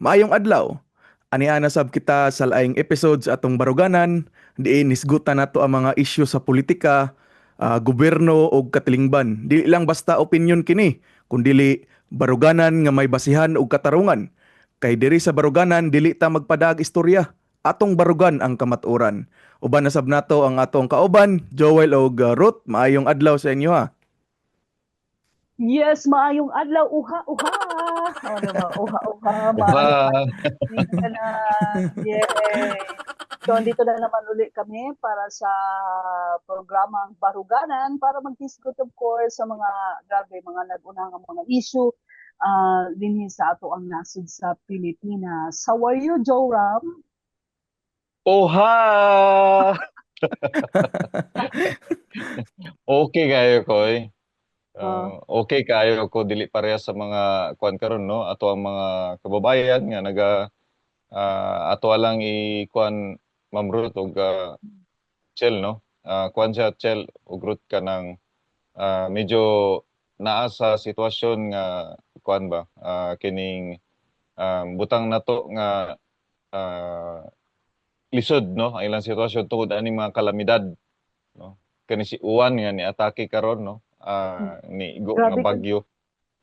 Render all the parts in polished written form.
Maayong adlaw. Ania sab kita sa laing episode sa atong baruganan, diin hisgutan nato ang mga isyu sa politika, gobyerno ug katilingban. Dili lang basta opinion kini, kundili baruganan nga may basihan ug katarungan. Kay diri sa baruganan, dili ta magpadaag istorya. Atong barugan ang kamatuoran. Uban na sab nato ang atong kauban, Joel ug Ruth. Maayong adlaw sa inyo ha. Yes, maayong adlaw, uha, uha. Oh, diba? Uha, uha, maayong Uha. na. Yay! So, andito na naman uli kami para sa programang Baruganan para mag-discuss, of course, sa mga grabe, mga nag-unang mga issue dinhi sa ato ang nasod sa Pilipinas. How are you, Joram? Oha! Okay kayo ko eh. Okay kayo ko, dili pareha sa mga kuan karon, no, ato ang mga kababayan nga naga ato lang i kuan, Ma'am Ruth ug Chel, no, kuan siya, Chel ug Ruth, kanang medyo naa sa sitwasyon nga kuan ba, kining butang nato nga lisod, no, ang ilang sitwasyon tungod aning mga kalamidad, no, kani si Uwan nga ni-atake karon, no, ni igo nga Grabe bagyo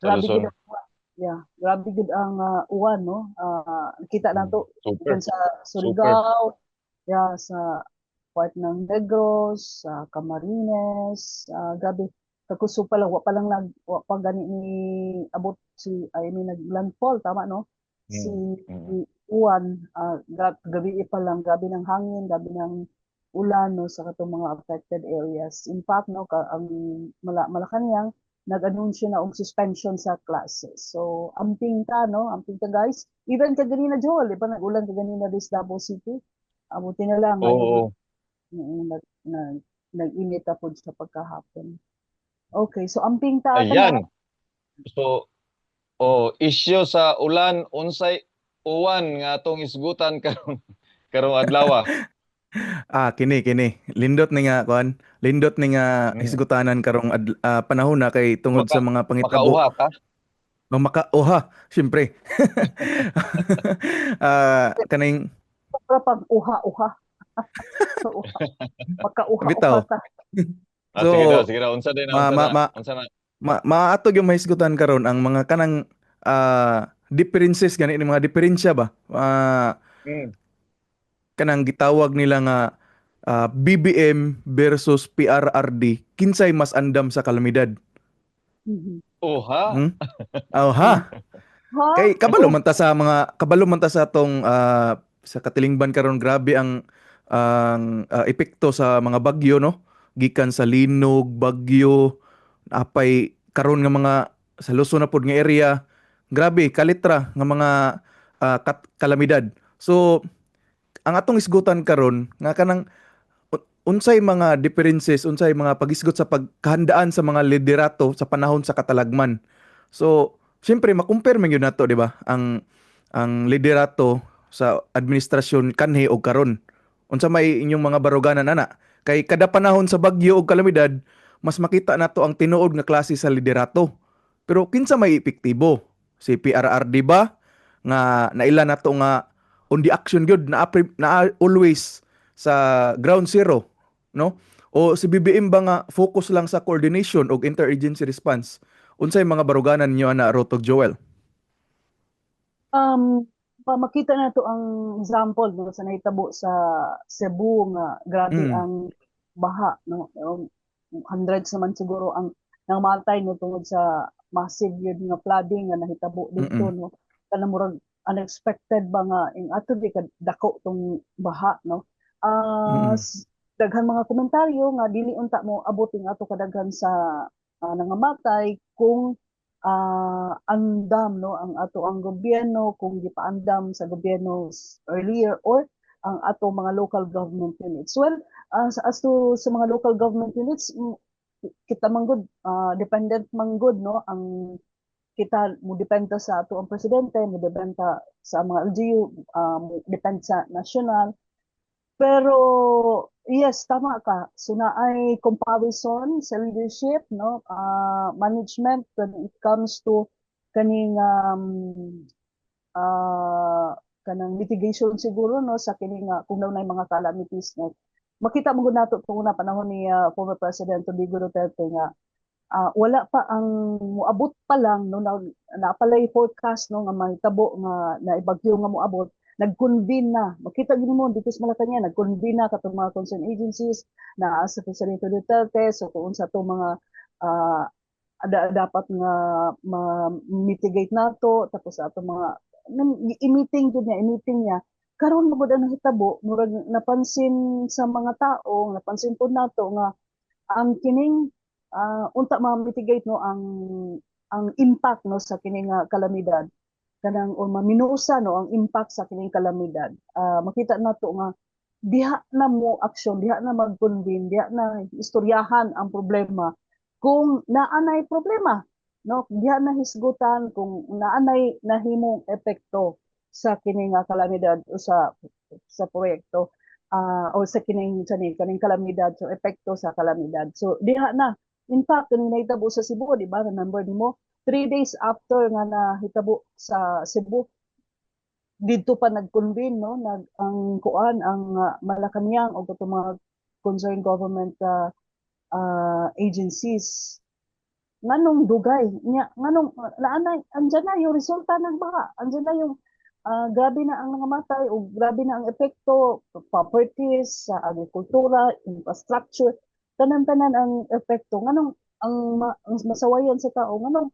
sa Grabe Luzon. gud ang uwan. Yeah, grabe gud ang uwan, no. Kita nato Super. dun sa Surigao, yeah, sa part ng Negros, sa Camarines, grabe. Kakusog pa lang, wa pa lang nag wa pa gani ni abot si, I mean, nag-landfall, tama, no? Si Uwan, gabi pa lang, grabe ng hangin, grabe ng ulan, no, sa katong mga affected areas. In fact, no, ang Malacanang nag-anunsyo na og suspension sa classes. So, amping ta, no? Amping ta, guys. Even kaganina, Joel, di ba nag-ulan kaganina this Davao City? Buti na lang, Oo. Nag-init na pod sa pagkahapon. Okay, so amping ta. Ayan. So, oh, isyu sa ulan, unsay uwan nga atong isgutan karon karong adlaw? Ah, kini kini. Lindot ni nga kuan. Lindot ni nga hisgutanan karong panahon na kay tungod sa mga pangitabo. Makauha ka? Oh, makauha, syempre. Kaning Para pag uha-uha. Uha. Makauha-uha Bitaw. ta. Ah, So, sige daw, sige daw. Unsa din na, unsa na, unsa na. Maato yung mahisgutan karon ang mga kanang differences gani ni mga diferensya ba? Kanang gitawag nila nga BBM versus PRRD, kinsay mas andam sa kalamidad? Uha. Oh, ha. Ha? Kay kabalo man ta sa atong sa katilingban karon, grabe ang epekto sa mga bagyo, no, gikan sa linog, bagyo, apay karon nga mga sa Luzon na pod nga area, grabe kalitra nga mga kalamidad. So ang atong isgutan karon nga kanang unsay mga differences, unsay mga pagisgot sa pagkahandaan sa mga liderato sa panahon sa katalagman. So siyempre ma-compare man gyud nato, di ba, ang liderato sa administrasyon kanhi og karon. Unsa may inyong mga baruganan ana? Kay kada panahon sa bagyo og kalamidad, mas makita nato ang tinuod nga klase sa liderato. Pero kinsa may epektibo? Si PRRD ba nga naila nato nga on the action gyud na always sa ground zero, no? O si BBM ba nga focus lang sa coordination og interagency response? Unsay mga baruganan ninyo ana, Ruth ug Joel? Makita na to ang example, no, sa nahitabo sa Cebu nga grabe ang baha, no. Hundreds naman siguro ang namatay, no, tungod sa massive yun nga flooding nga nahitabo dito, no. Kanang murag unexpected ba nga ing ato di ka dako tong baha, no. Daghan mga komentaryo nga dili unta mo abot ing ato kadaghan sa nangamatay kung andam, no, ang ato ang gobyerno, kung gipaandam sa gobyerno earlier or ang ato mga local government units. Well, as to sa mga local government units, kita man gud dependent man gud, no, ang kita mo depende sa ato ang presidente, mo depende sa mga LGU, mo depende sa national. Pero yes, tama ka. So naay comparison sa leadership, no, management when it comes to kaning Kanang mitigation siguro, no, sa kini nga kung naunay mga calamities, no. Makita mo gud nato kung una panahon ni former President Rodrigo Duterte nga wala pa ang moabot pa lang, no, na napalay forecast, no, nga mahitabo nga naibagyo nga moabot, nag-convene na. Makita gid mo dito sa Malacañang, nag-convene na katong mga concerned agencies na sa Presidente Duterte. So kung unsa to mga dapat nga ma-mitigate nato, tapos sa ato mga i-meeting gud niya, i-meeting niya. Karon magud ang nahitabo, murag napansin sa mga tao, napansin pud nato nga ang kining unta ma-mitigate, no, ang impact, no, sa kining nga kalamidad kanang o maminusa, no, ang impact sa kining kalamidad. Makita nato nga diha na mo aksyon, diha na mag-convene, diha na istoryahan ang problema kung naanay problema, no, diha na hisgutan kung naanay nahimong epekto sa kining nga kalamidad o sa proyekto o sa kining sa ni kaning kalamidad, so epekto sa kalamidad. So diha na, in fact, kining nahitabo sa Cebu, di ba? Remember nimo, 3 days after nga nahitabo sa Cebu, didto pa nag-convene, no, nag ang kuan, ang Malacañang o katong mga concerned government agencies. Nganong dugay nya? Nganong naanay, andyan na yung resulta ng baha, andyan na yung grabe na ang nangamatay o grabe na ang epekto, properties, sa agrikultura, infrastructure, tanan-tanan ang epekto. Nganong ang masawayan sa tao, nganong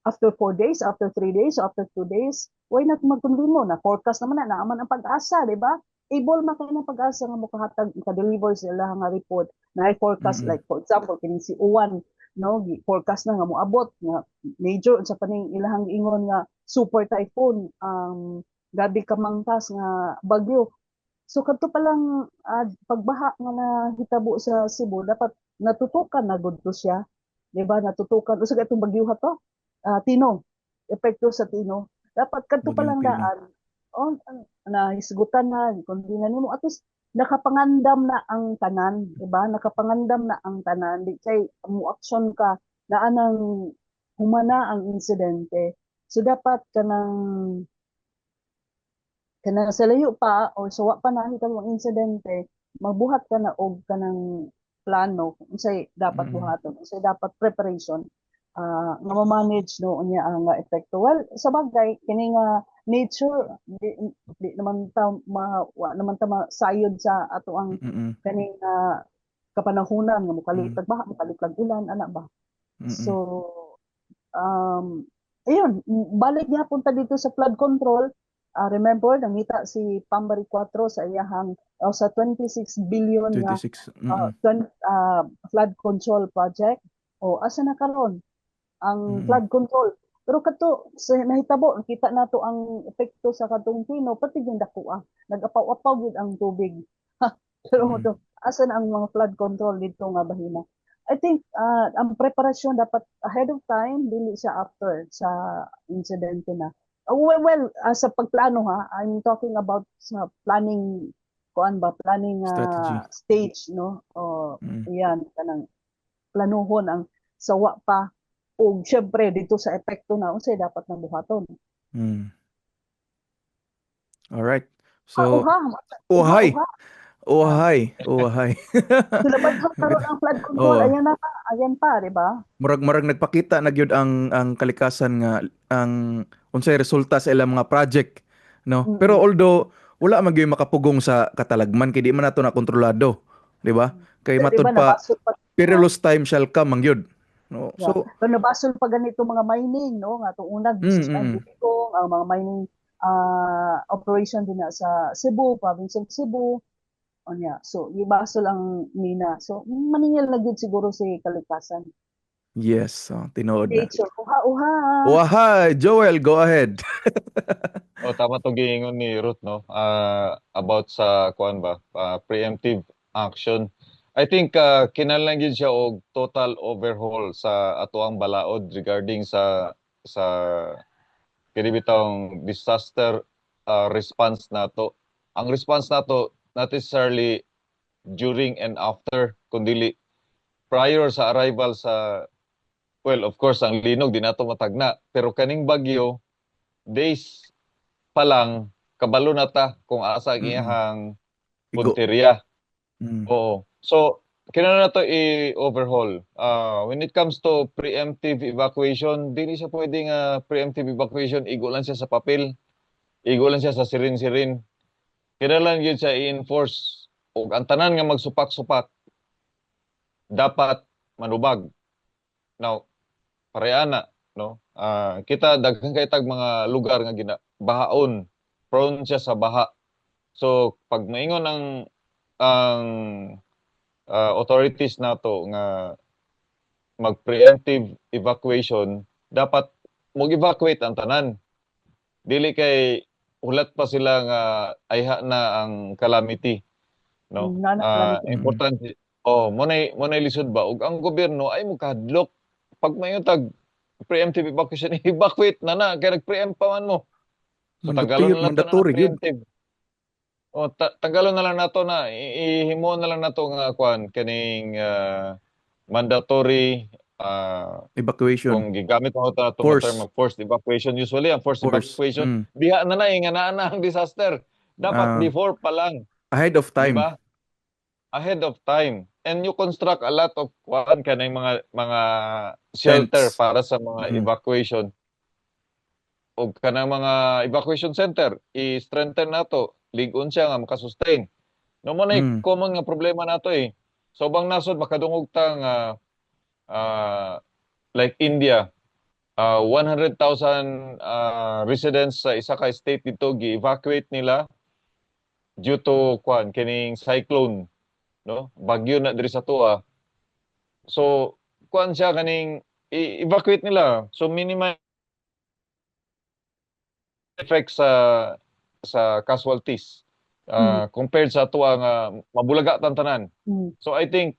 after 4 days, after 3 days, after 2 days, why not mag-convene mo na? Forecast naman na, naaman ang PAGASA, di ba? Able man kay ng PAGASA nga mokahatag, maka-deliver sila nga report na forecast. Like for example, kining si Uwan, no, forecast na nga moabot nga major, unsa pa ning ilahang giingon nga super typhoon, ang grabe ka mangtas nga bagyo. So kadto pa lang pagbaha nga nahitabo sa Cebu, dapat natutukan na gud to siya, di ba? Natutukan usa itong bagyo ha to, Tino, epekto sa Tino. Dapat kadto pa lang Bagyong Tino. Daan oh, nahisgutan na kundi na nimo, at least nakapangandam na ang tanan, di ba? Nakapangandam na ang tanan, di kay mo action ka na anang humana ang insidente. So dapat kanang kanang sa layo pa o sa wa pa nahitabo ang insidente, magbuhat ka na og kanang plano kung unsay dapat buhaton, unsay dapat preparation nga ma-manage, no, unya ang epekto. Well, sa bagay kini nga nature, di naman ta ma, wa naman ta masayod sa ato ang kaning kapanahunan nga mokalit baha, mokalit lag ulan, ana ba? So ayun, balik gyapon ta dito sa flood control. Remember, nangita si Pam Baricuatro sa iyahang sa 26 billion nga 26. 20, flood control project. O asa na karon ang flood control? Pero kadto sa nahitabo, nakita nato ang epekto sa katong Tino, pati yung dako ah. Nag-apaw-apaw gid ang tubig. Pero to, asa na ang mga flood control dito nga bahina? I think ang preparasyon dapat ahead of time, dili siya after sa insidente na. Well, sa pagplano ha, I'm talking about sa planning kuan ba, planning Strategy. Stage, no? O yan kanang planuhon ang sawa pa ug syempre dito sa epekto na unsay dapat na buhaton. All right. Ah, So, uha, uhay. Uha. Uhay, uhay. Sila ba karon ang flood control? Oo. Ayan na pa, ayan pa, di ba? Murag nagpakita na gyud ang kalikasan nga ang unsay resulta sa ilang mga project, no? Pero although wala man gyud makapugong sa katalagman kay di man nato na kontrolado, di ba? Kay Di matud ba, pa nabasol pa perilous time shall come man gyud. No? Yeah. So Pero nabasol pa ganito mga mining, no? Nga itong unag, ang Bukidong, ang mga mining operation din na sa Cebu, province of Cebu. Onya. So, gibasol ang mina. So, maningil na gyud siguro si kalikasan. Yes, oh, tinuod na. Nature. Uha, uha. Uhay, Joel, go ahead. Oh, tama to giingon ni Ruth, no? About sa kuan ba? Preemptive action. I think kinahanglan gyud siya og total overhaul sa atoang balaod regarding sa kini bitawng disaster response nato. Ang response nato, not necessarily during and after, kundi prior sa arrival sa, well, of course, ang linog di nato matagna, pero kaning bagyo, days pa lang. Kabalo na ta kung asa ang iyahang Igo. Punteriya. Oo. So, kinahanglan na to i-overhaul. When it comes to preemptive evacuation, dili siya pwede nga preemptive evacuation, igo lang siya sa papel. Igo lang siya sa sirin-sirin. Kinahanglan gyud siya i-enforce ug ang tanan nga magsupak-supak dapat manubag. Now, pareha na, no? Kita daghan kay tag mga lugar nga gina bahaon, prone siya sa baha. So, pag maingon ang authorities nato nga mag-preemptive evacuation, dapat mag-evacuate ang tanan. Dili kay hulat pa sila nga ayha na ang calamity, no? Na na calamity. Importante. Oh, mo nay lisod ba ug ang gobyerno ay mo kahadlok pag mayo tag preemptive evacuation, evacuate na na kay nag-preempt pa man mo. So tanggalon na lang to na Mandatory gyud. Preemptive. Oh, tanggalon na lang nato na ihimo na lang nato nga kuan kaning mandatory Evacuation. Kung gigamit mo ito na Force. Term of forced evacuation, usually ang forced Force. evacuation diha na na eh, nga naa na ang disaster. Dapat before pa lang. Ahead of time. Diba? Ahead of time. And you construct a lot of kuan kanang mga shelter Tents. para sa mga evacuation. O kanang mga evacuation center, i-strengthen nato, lig-on siya nga makasustain. No mo na common nga problema nato eh. So ubang nasod makadungog ta nga like India, 100,000 residents sa isa ka state dito gi-evacuate nila due to kuan kining cyclone, no, bagyo na diri sa tuwa. So kuan siya kaning i-evacuate nila, so minimize effect sa casualties compared sa tuwa nga mabulaga tan tanan. So I think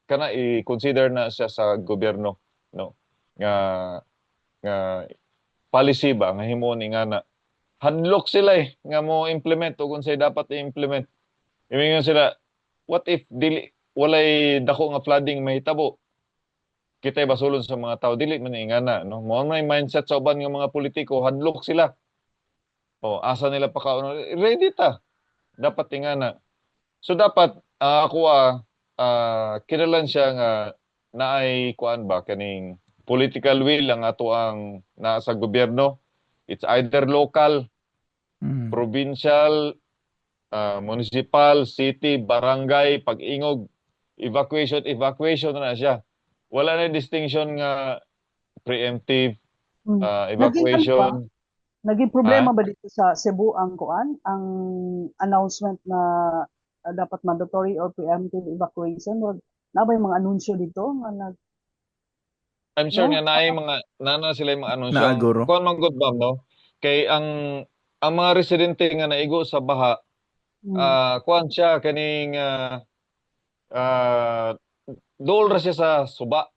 kana i-consider na siya sa gobyerno, no, nga nga policy ba nga himuon ni nga na hadlok sila eh nga mo implement ug unsay dapat i-implement. Ingon sila, what if dili walay dako nga flooding mahitabo? Kita'y basulon sa mga tao, dili man ni ingana, no? Mao may mindset sa uban nga mga politiko, hadlok sila. O asa nila pakaon, ready ta. Dapat ingana. So dapat ako kinahanglan siya nga naay kuan ba kaning political will ang ato ang naa sa gobyerno. It's either local, provincial, municipal, city, barangay, pag-ingog, evacuation, evacuation na siya. Wala na distinction nga preemptive Naging ano ba? evacuation. Naging problema ba dito sa Cebu ang kuan, ang announcement na dapat mandatory or preemptive evacuation? Or na ba yung mga anunsyo dito nga nag I'm sure No? nga naay mga nana sila yung mga anunsyo. Naa Ang guro. kuan man gud, ma'am, no? Kay ang mga residente nga naigo sa baha, kuan siya kaning dool ra siya sa suba.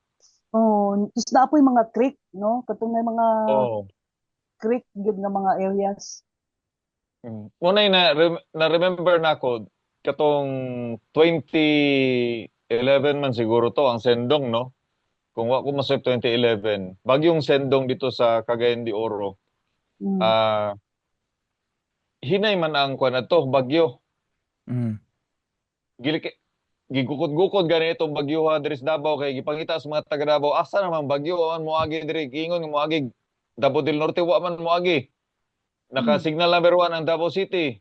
Oh, tapos naa po'y mga creek, no? Katong may mga creek gyud nga mga areas. Muna na remember nako katong 2011 man siguro to ang Sendong, no? Kung wa ko masayop, 2011, bagyong Sendong dito sa Cagayan de Oro. Hinay man ang kuan to bagyo. Gili gigukod-gukod gani itong bagyo ha diri sa Davao kay gipangita sa mga taga Davao, asa naman bagyo, wa man moagi diri, giingon nga moagi Davao del Norte, wa man moagi. Naka-signal number 1 ang Davao City.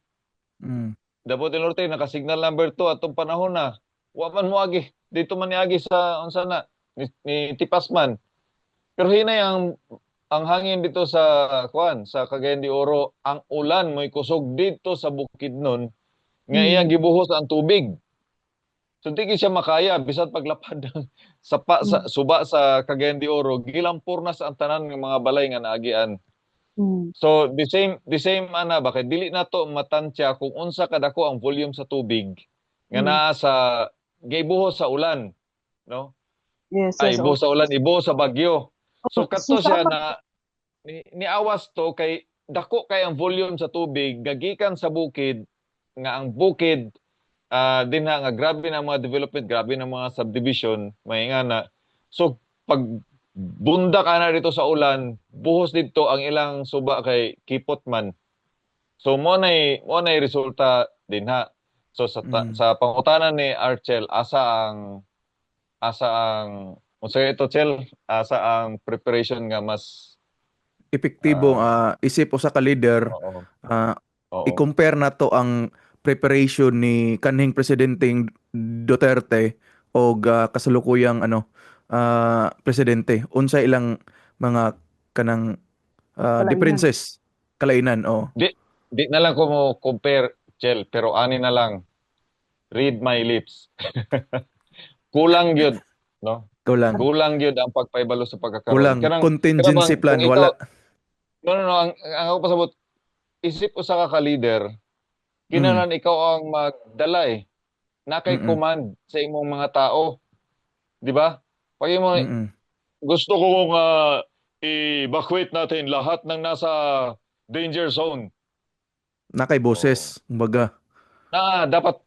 Davao del Norte naka-signal number 2 atong panahon na. Wa man moagi. Dito man niagi sa unsa na ni tipas man. Pero hinay ang hangin dito sa kuan sa Cagayan de Oro, ang ulan mo'y kusog dito sa Bukidnon nga iyang gibuhos ang tubig. So di gyud siya makaya bisan paglapad ng sapa sa suba sa Cagayan de Oro, gilampor na sa ang tanan ng mga balay nga naagian. So the same ana ba kay dili nato matansya kung unsa kadako ang volume sa tubig nga naa sa gibuhos sa ulan, no? Ay, ibuhos sa ulan, ibuhos sa bagyo. So kato So, siya sama na niawas to kay dako kay ang volume sa tubig gagikan sa bukid nga ang bukid dinha nga grabe na ang mga development, grabe na ang mga subdivision, may nga na. So pag bunda ka na dito sa ulan, buhos dito ang ilang suba kay kipot man. So mo nay resulta dinha. So sa sa pangutana ni Archel, asa ang unsa ito, Chel, asa ang preparation nga mas epektibo isip usa ka leader? I-compare nato ang preparation ni kanhing presidenteng Duterte og kasalukuyang ano presidente, unsa ilang mga kanang Kalainan. Differences, kalainan, oh. Di di na lang ko mo compare, Chel, pero ani na lang. Read my lips. Kulang gyud, no? Kulang. Kulang gyud ang pagpaibalo sa pagkakaroon. Kulang. Kanang Contingency kanang plan kung wala. No, ang ako pasabot, isip usa ka ka-leader, kinahanglan ikaw ang magdala eh. Na kay command sa imong mga tao. Di ba? Pag imo gusto ko nga i-evacuate natin lahat ng nasa danger zone. Na kay boses, kumbaga. Na dapat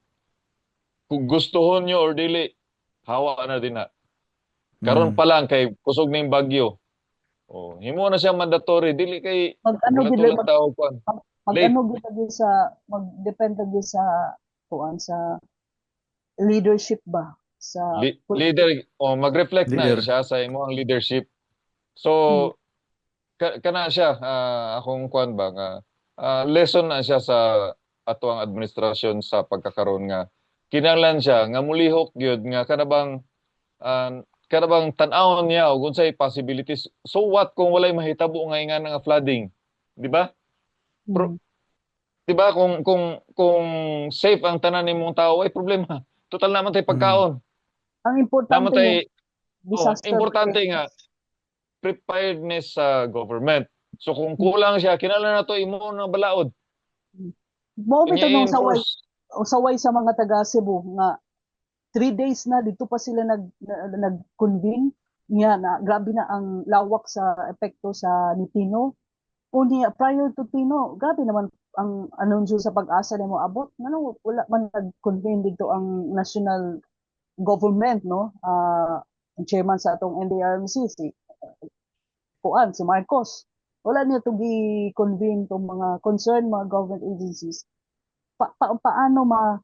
kung gustuhon nyo or dili, hawa na din na. Karon pa lang kay kusog ning bagyo. Oh, himo na siya mandatory, dili kay Mag ano wala gid tulang mag, tao kuan. Mag Late. Ano gid lagi sa mag-depend lagi sa kuan, sa leadership ba, sa Leader, oh, mag-reflect na Leader. Siya sa imong leadership. So kana siya, akong kuan ba nga lesson na siya sa atoang administrasyon sa pagkakaroon nga kinahanglan siya nga mulihok gyud nga kana bang tan-awon niya og unsay possibilities. So what kung walay mahitabo nga ingana nga flooding, di ba? Di ba kung safe ang tanan nimong tao, ay problema. Total naman tay pagkaon. Ang importante Naman tay yung disaster Oh, importante nga preparedness sa government. So kung kulang siya, kinahanglan na to imo na balaod. Mao bitaw Unya nung saway i-enforce. O saway sa mga taga Cebu nga 3 days na dito pa sila nag-convene niya na grabe na ang lawak sa epekto sa ni Tino. Unya prior to Tino, grabe naman ang anunsyo sa PAGASA na mo abot, ngano wala man nag-convene dito ang national government, no? Ang chairman sa atong NDRMC, si kuan, si Marcos, wala niya to gi-convene tong mga concerned mga government agencies. Paano ma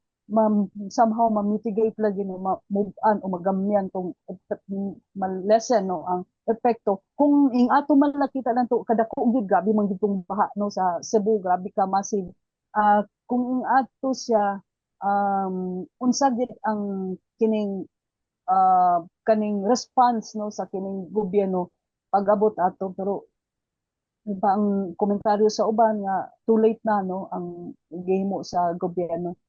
somehow ma-mitigate lagi, no, ma-move on o magamyan tong ma-lessen, no, ang epekto kung ing ato man nakita lang to kadako gyud, grabe man gyud tong baha, no, sa Cebu, grabe ka massive. Kung ing ato siya, unsa gyud ang kining kaning response, no, sa kining gobyerno pag-abot ato? Pero iba ang komentaryo sa uban nga too late na, no, ang gihimo sa gobyerno,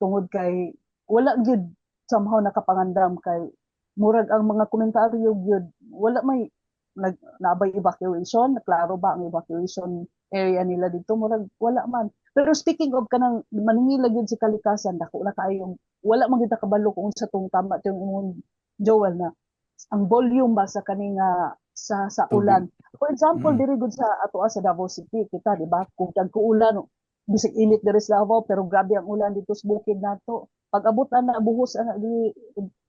tungod kay wala gyud somehow nakapangandam, kay murag ang mga komentaryo gyud wala may nag nabay evacuation, klaro ba ang evacuation area nila dito, murag wala man. Pero speaking of kanang maningila gyud sa kalikasan, dako na kaayong wala man gyud ta kabalo kung unsa tong tama tong imong Joel na ang volume ba sa kaning sa Tubig. ulan. For example, diri gud sa atoa sa Davao City kita, di ba? Kung tagkuulan, bisag init diri sa Davao pero grabe ang ulan dito sa bukid nato. Pag abot ana, buhos ana diri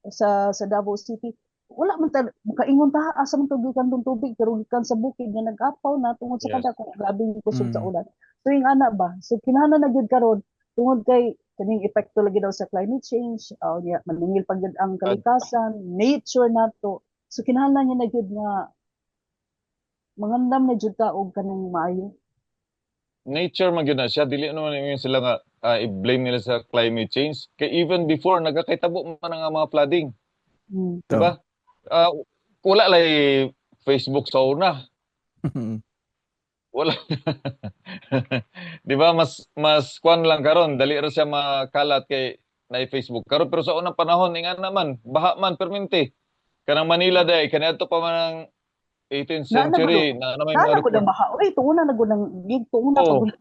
sa Davao City, wala man ta makaingon ta asa man to gikan tong tubig, pero gikan sa bukid nga nag-apaw na tungod sa kada kung grabe yung kusog sa ulan. So yung ana ba? So kinahanglan na gyud karon tungod kay kaning epekto lagi daw sa climate change, yeah, maningil pa gyud ang kalikasan, nature nato. So kinahanglan niya na gyud nga mangandam na jud ta og kanang maayo. Nature man gyud na siya, dili naman yung sila nga i-blame nila sa climate change. Kay even before nagakahitabo man ang mga flooding, di ba? Wala lay Facebook sa una. Wala. Di ba mas kwan lang karon, dali ra siya makalat kay na Facebook karon, pero sa unang panahon ingan naman, baha man permente. Kanang Manila day kaniadto pa man ang 18th Na century na may Na mga na gud ang report. baha. Uy, tuuna na gud ang tuuna pa gud.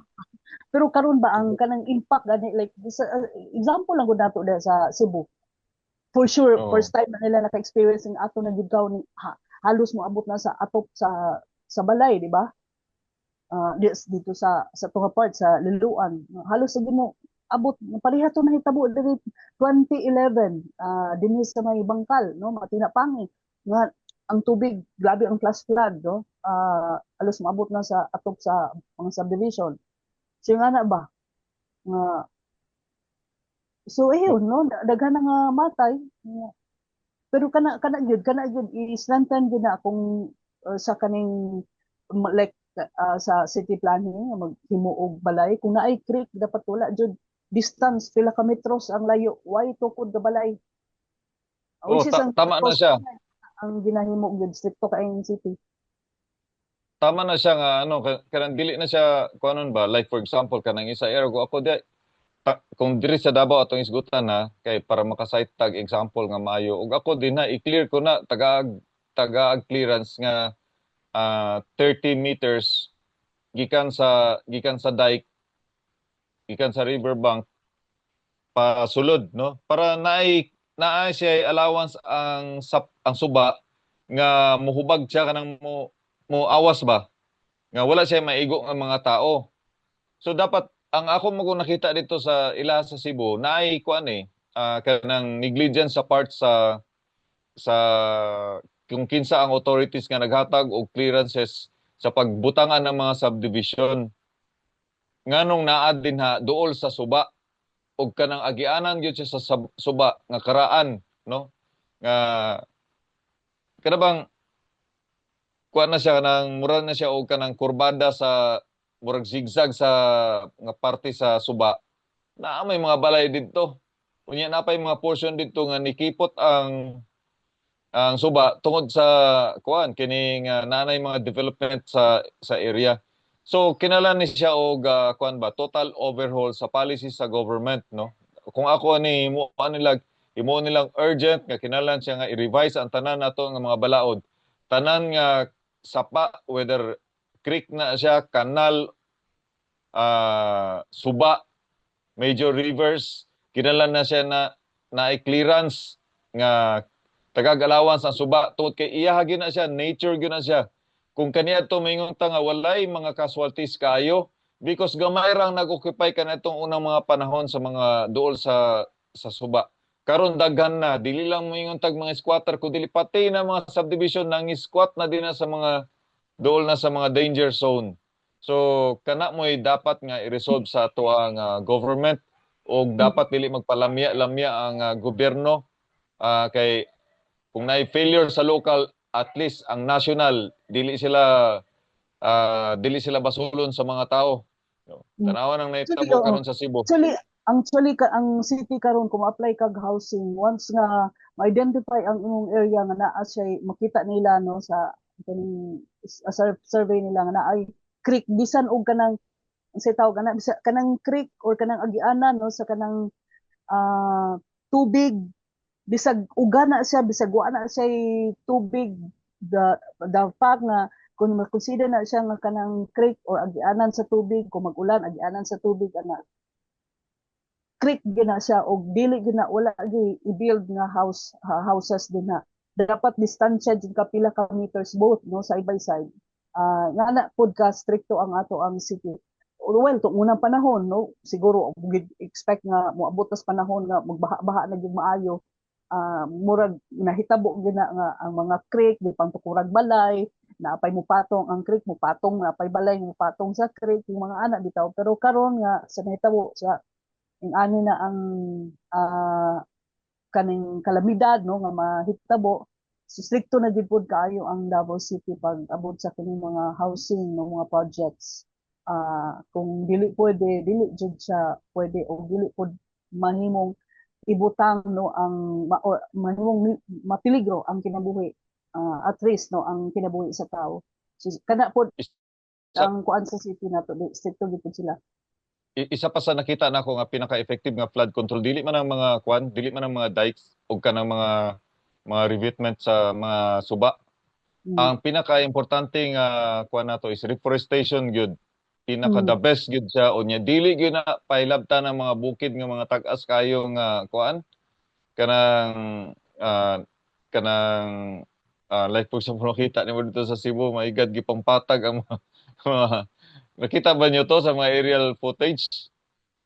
Pero karon ba ang kanang impact gani, like sa example lang gud nato da sa Cebu. For sure, first time na nila naka-experience ang ato na gud ni ha, halos moabot na sa atop sa balay, di ba? Dito sa tunga part sa Liloan. Halos sa mo abot, pareha to nahitabo diri 2011 dinhi sa may Bangkal, no, Matinapangi, nga ang tubig grabe ang flash flood, no, halos maabot na sa atop sa mga subdivision. So nga na ba nga, so ayun, no, daghan na nga matay. Pero kana gyud i-strengthen gyud na kung sa kaning like sa city planning nga maghimo og balay, kung naay creek, dapat wala jud distance, pila ka metros ang layo, why tukod ka balay? Oh, Which is ang tama na siya. Ang ginahimo gyud, stricto kay ang city. Tama na siya nga ano, kanang dili na siya kuanon ba, like for example kanang isa ergo ako di ta, kung diri sa Davao atong isgutan na kay para maka-cite tag example nga maayo, ug ako din na i-clear ko na tagaag clearance nga 30 meters gikan sa dike, gikan sa river bank pasulod, no, para naay siya allowance ang suba nga muhubag siya, kanang mo awas ba nga wala siya maigo nga mga tao. So dapat ang ako mo nakita dito sa ila sa Cebu, naay kuan eh, kanang negligence sa part sa kung kinsa ang authorities nga naghatag og clearances sa pagbutangan ng mga subdivision, nganong naa din ha duol sa suba ug kanang agianan gyud siya sa suba nga karaan, no, nga kana bang kuan na siya, kanang mura na siya og kanang kurbada sa murag zigzag sa nga parte sa suba. Naa may mga balay didto. Unya naa pay mga portion didto nga nikipot ang suba tungod sa kuan kining naanay mga development sa area. So kinahanglan ni siya og kuan ba, total overhaul sa policy sa government, no. Kung ako ni mo nila imo nilang urgent nga kinahanglan siya nga i-revise ang tanan nato nga mga balaod, tanan nga sapa, whether creek na siya, kanal, suba, major rivers, kinahanglan na siya na na clearance nga tagag allowance ang suba tungod kay iya gyud na siya, nature gyud na siya. Kung kaniadto moingon ta nga walay mga casualties kaayo because gamay rang nag-occupy kanatong unang mga panahon sa mga duol sa suba. Karon daghan na, dili lang moingon tag mga squatter kun dili pati na mga subdivision nang squat na din na sa mga duol na sa mga danger zone. So kana mo'y dapat nga i-resolve sa atoang government og dapat dili magpalamya-lamya ang gobyerno, kay kung naay failure sa local, at least ang national dili sila basulon sa mga tao. Tanawa nang nahitabo karon sa Cebu. Actually, ang city karon, kung apply kag housing, once nga ma-identify ang imong area nga naa siya, makita nila, no, sa kaning survey nila nga naay creek, bisan og kanang sa tawag ana, bisa kanang creek or kanang agianan, no, sa kanang tubig, bisag uga na siya, bisag wa na siya tubig, the fact nga kung ma-consider na siya nga kanang creek or agianan sa tubig, kung mag-ulan agianan sa tubig ana, creek gina siya og dili gina, wala gi i-build nga houses din na dapat distansya jud ka pila ka meters both, no, side by side. Nga na pud ka stricto ang ato ang city. Well, tung unang panahon, no, siguro expect nga moabot tas panahon nga magbaha-baha na gyud maayo. Murag nahitabo gyud na nga ang mga creek di pang tukurag balay, naapay mupatong ang creek, mupatong, naapay balay mupatong sa creek, yung mga ana bitaw. Pero karon nga sa nahitabo sa ing ani na ang kaning kalamidad, no, nga mahitabo, so stricto na gid pud kaayo ang Davao City pag abot sa kining mga housing, no, mga projects. Kung dili pwede, dili jud siya pwede o dili pud mahimong ibutang, no, ang ma, or mahimong mapiligro ang kinabuhi, at risk, no, ang kinabuhi sa tao. So kana pod ang kuan sa city nato, stricto gyud pud sila. Isa pa sa nakita nako nga pinaka-effective nga flood control, dili man ang mga kuan, dili man ang mga dikes ug kanang mga revetment sa mga suba. Ang pinaka-importante nga kuan nato is reforestation gyud. Pinaka the best gyud siya. Unya dili gyud na pailabtan ang mga bukid nga mga tag-as kayo nga kuan, kanang like for example makita nimo dito sa Cebu, my God, gipampatag ang mga, nakita ba niyo to sa mga aerial footage?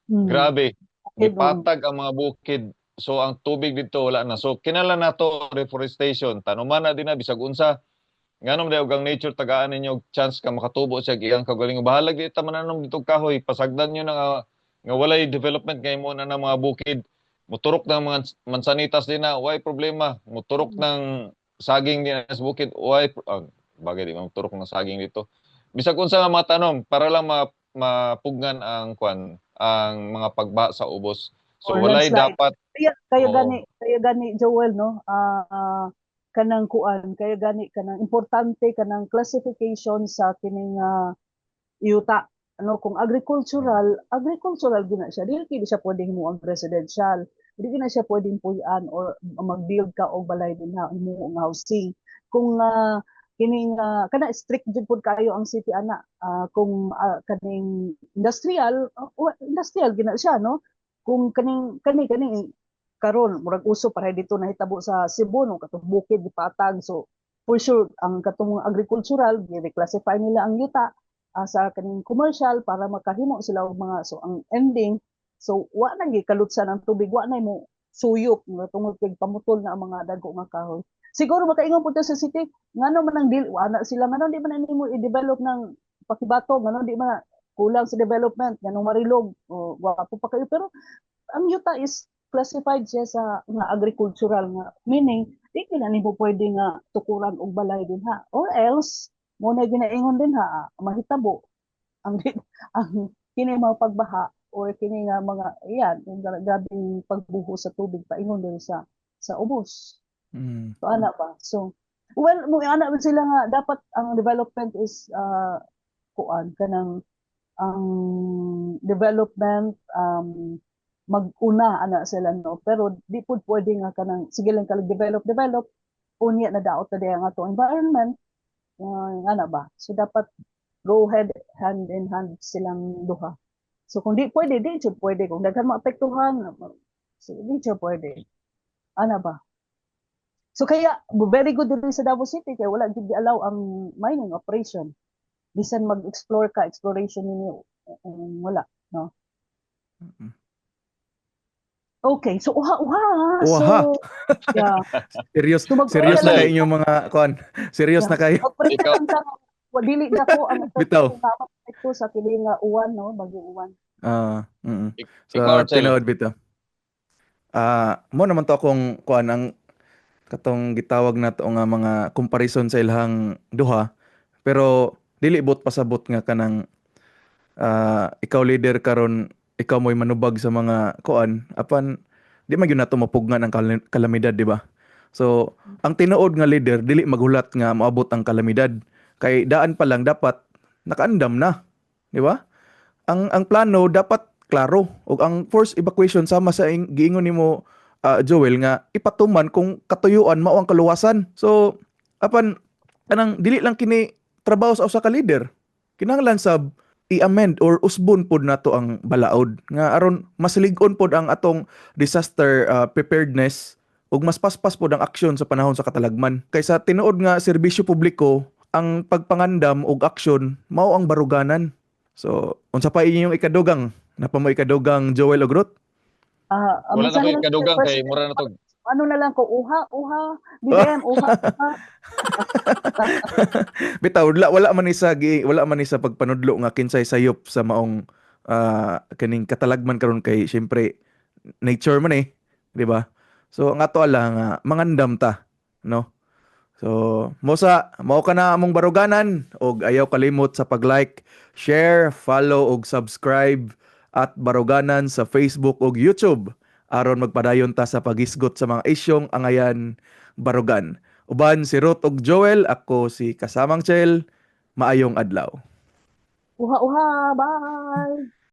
Grabe, gipatag ang mga bukid. So ang tubig dito wala na. So kinahanglan nato reforestation. Tanuman na din na bisag unsa Ngano man og ang nature tagaan ninyo og chance ka makatubo siya iyang kaugalingon. Bahalag di ta mananom dito kahoy, pasagdan nyo na nga walay development kay mo na ng mga bukid. Muturok ng mga mansanitas din na, way problema. Muturok ng saging din na sa bukid, way bagay di man muturok ng saging dito. Bisag unsa nga mga tanom para lang mapugnan ang kwan, ang mga pagbaha sa ubos. So Or walay landslide. dapat. Kaya Oo. gani, Joel, no, kanang kuan, kaya gani kanang importante kanang classification sa kining yuta, ano. Kung agricultural, agricultural gina siya. Dili kini siya pwedeng mo ang residential, dili na siya pwedeng puy-an or mag-build ka og balay dinha, himo ang housing. Kung kining kana, strict jud pud kayo ang city ana. Kung kaning industrial, industrial gina siya, no. Kung kaning kani kani karon murag uso para dito nahitabo sa Cebu, no, katong bukid gipatag, so for sure ang katong agricultural, gi-reclassify nila ang yuta sa kaning commercial para makahimo sila og mga, so ang ending, so wa na gikalutsan ang tubig, wa na mo suyop nga tungod kay pamutol na ang mga dago nga kahoy. Siguro makaingon pud ta sa city, ngano man ang dili ana sila, ngano di man nimo i-develop ng Paquibato, ngano di man, kulang sa development, nganong Marilog o gwapo pa kayo? Pero ang yuta is classified siya sa nga agricultural, nga meaning di na nimo pwede nga tukuran og balay dinha, or else mo na ginaingon din ha, mahitabo ang kini mga pagbaha or kini nga mga iyan, yung grabeng pagbuho sa tubig paingon diri sa ubos. So ana ba, so well, mo ana ba sila nga dapat ang development is kuan, kanang ang development mag-una ana sila, no. Pero di pud pwede nga kanang sige lang kalag develop develop, unya na daot na diha ang atong environment, ana ba. So dapat go head hand in hand silang duha. So kung di pwede, di jud pwede. Kung daghan maapektuhan, so di jud pwede ana ba. So kaya very good diri sa Davao City kay wala gid gi-allow ang mining operation. Bisan mag-explore ka, exploration ninyo, wala, no. Okay, so uha uha. Uha. So yeah. Serious, So, mag-pray serious na na kayo inyong mga kuan. Serious na kayo. Magpray Ikaw- lang ta wa dili na ko ang Bitaw. epekto sa kini nga uwan, no, bagyong uwan. Sa Ikaw, Arcel. tinuod bitaw. Mo naman to akong kuan, ang katong gitawag na to nga mga comparison sa ilahang duha, pero dili bot pasabot nga kanang ikaw leader karon, ikaw mo'y manubag sa mga kuan, apan di man gyud nato mapugnan ang kalamidad, di ba? So ang tinuod nga leader dili maghulat nga moabot ang kalamidad, kay daan pa lang dapat nakaandam na, di ba? Ang plano dapat klaro ug ang force evacuation, sama sa giingon nimo, Joel, nga ipatuman kung katuyuan mao ang kaluwasan. So apan kanang dili lang kini trabaho sa usa ka leader, kinahanglan sab i-amend or usbon pod nato ang balaod nga aron mas lig-on pod ang atong disaster preparedness ug mas paspas pod ang aksyon sa panahon sa katalagman, kaysa tinuod nga serbisyo publiko ang pagpangandam og aksyon mao ang baruganan. So unsa pa inyong ikadugang? Napa mo ikadugang, Joel og Ruth? Wala na Mensahe ko lang, ikadugang kay President, mura na to. Ano na lang ko, uha uha, BBM, uha uha. Bitaw, wala man ni sa pagpanudlo nga kinsay sayop sa maong kaning katalagman karon, kay syempre nature man eh, di ba? So ang ato lang nga mangandam ta, no? So mo sa mao ka na among baruganan og ayaw kalimot sa pag-like, share, follow og subscribe at Baruganan sa Facebook ug YouTube aron magpadayon ta sa paghisgot sa mga isyong angayan barugan. Uban si Ruth ug Joel, ako si Kasamang Chel. Maayong adlaw. Uha uha, bye.